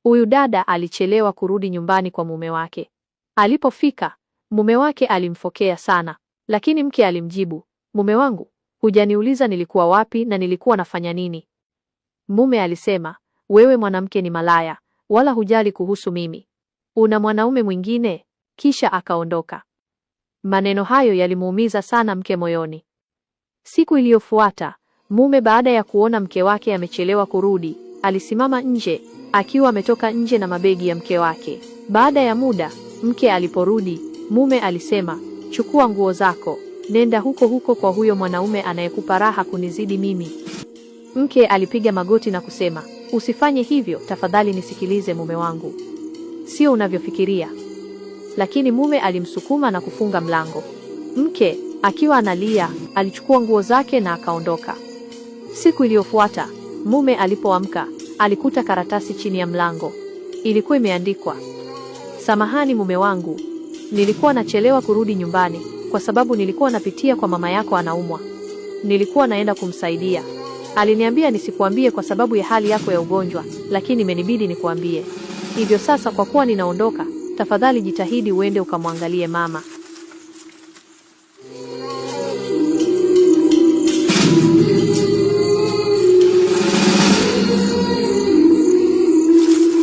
Huyu dada alichelewa kurudi nyumbani kwa mume wake. Alipofika, mume wake alimfokea sana, lakini mke alimjibu, mume wangu, hujaniuliza nilikuwa wapi na nilikuwa nafanya nini. Mume alisema, wewe mwanamke ni malaya, wala hujali kuhusu mimi. Una mwanaume mwingine? Kisha akaondoka. Maneno hayo yalimuumiza sana mke moyoni. Siku iliyofuata, mume baada ya kuona mke wake amechelewa kurudi, alisimama nje akiwa ametoka nje na mabegi ya mke wake. Baada ya muda, mke aliporudi, mume alisema, chukua nguo zako, nenda huko huko kwa huyo mwanaume anayekupa raha kunizidi mimi. Mke alipiga magoti na kusema, usifanye hivyo, tafadhali nisikilize mume wangu, sio unavyofikiria. Lakini mume alimsukuma na kufunga mlango. Mke akiwa analia, alichukua nguo zake na akaondoka. Siku iliyofuata, mume alipoamka, alikuta karatasi chini ya mlango. Ilikuwa imeandikwa, samahani mume wangu, nilikuwa nachelewa kurudi nyumbani kwa sababu nilikuwa napitia kwa mama yako anaumwa. Nilikuwa naenda kumsaidia. Aliniambia nisikuambie kwa sababu ya hali yako ya ugonjwa, lakini imenibidi nikuambie. Hivyo sasa, kwa kuwa ninaondoka, tafadhali jitahidi uende ukamwangalie mama.